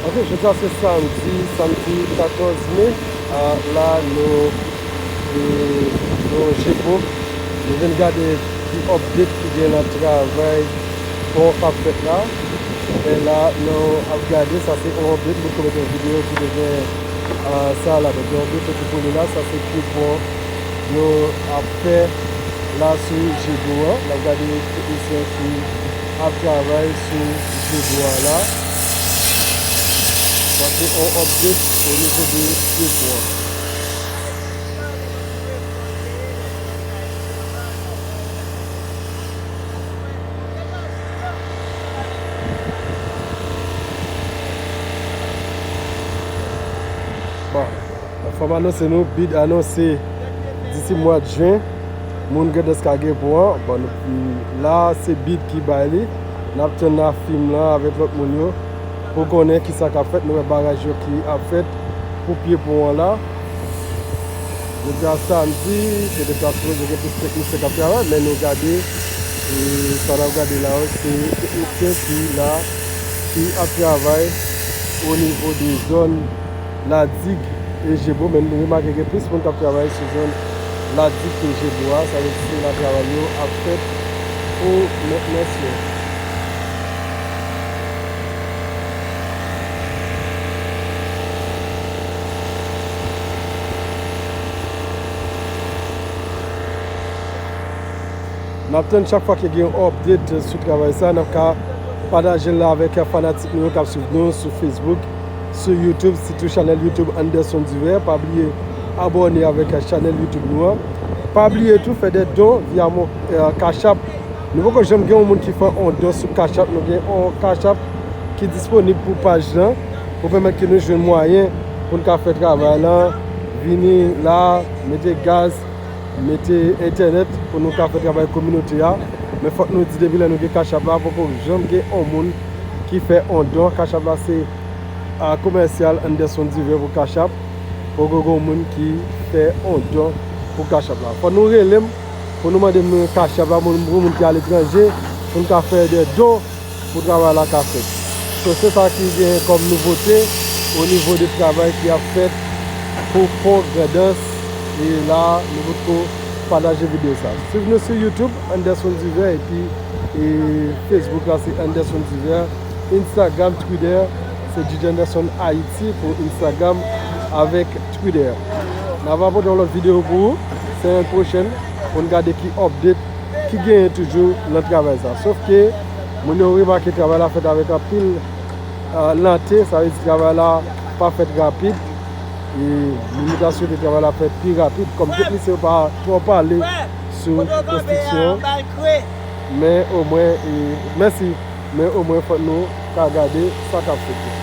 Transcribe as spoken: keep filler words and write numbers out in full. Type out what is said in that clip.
Ok, jodi a se samdi, samdi katòz me. Ah, la nou, e, nou Jebo. Nou vin gade ki update ki gen nan travay pon k ap fèt la. E la nou ap gade, sa se yon update, mwen te mete yon videyo ki te gen, ah, sa la. Donk yon update ki pou li la, sa se pye pon yo ap fè la sou Jebo an. N ap gade teknisyen ki ap travay sou Jebo an la. Sa se yon update o nivo de Jebo an. Bon, fò m anonse nou, bid anonse disi mwa jen, moun gen tandans ka gen pon an. Bon, nou, la se bid ki bay li. N ap tann afim lan avèk lòt moun yo pou konnen kisa k ap fèt. Nou wè baraj yo ki ap fèt pou pye pon an la. Jodi a samdi, se te ta sipoze gen plis teknisyen k ap travay, men nou gade, e, sa n ap gade la yo, se teknisyen ki la, ki ap travay o nivo de zòn Ladig e Jebo, men nou remake gen plis moun k ap travay sou zòn Ladig ke Jebo a, sa vle di se la travay yo ap fèt pou mentnans yo. N ap tann chak fwa ke gen yon update sou travay sa, n ap ka pataje l la avèk fanatik nou yo k ap swiv nou sou Facebook, sou YouTube, sitou chanèl YouTube Anderson Divers. Pa bliye abòne avèk chanèl YouTube nou an. Pa bliye tou fè de don via mon, eh, Cash App. Nou poko janm gen yon moun ki fè yon don sou Cash App. Nou gen yon Cash App ki disponib pou paj lan, pou pèmèt ke nou jwenn mwayen pou n ka fè travay lan, vini la, mete gaz, mete entènèt pou nou ka fè travay kominote a. Men fòk nou di, depi lè nou gen Cash App la, poko janm gen yon moun ki fè yon don. Cash App la se, a, komèsyal Anderson Divers pou Cash App. Poko gen yon moun ki fè yon don pou Cash App la. Fòk nou rele m pou nou mande m Cash App la, moun, pou moun ki aletranje, pou n ka fè de don pou travay la ka fèt. So, se sa ki gen kòm nouvote o nivo de travay ki ap fèt pou pon Grandans. E la, nou potko pataje videyo sa. Swiv nou sou YouTube, Anderson Divers, epi, e, Facebook la, se Anderson Divers. Instagram, Twitter, se D J Anderson Haiti pou Instagram avèk Twitter. N ap apòte yon lòt videyo pou ou, semèn pwochèn, pou n gade ki update ki genyen toujou nan travay sa. Sof ke moun yo remake travay la fèt avèk anpil, ah, lante, sa vle di travay la pa fèt rapid. E nou, nou ta swete travay la fèt pi rapid, kòm teknisyen yo pa twò pale sou konstriksyon. Men omwen, e, mèsi, men omwen fòk nou ka gade sa k ap fèt yo.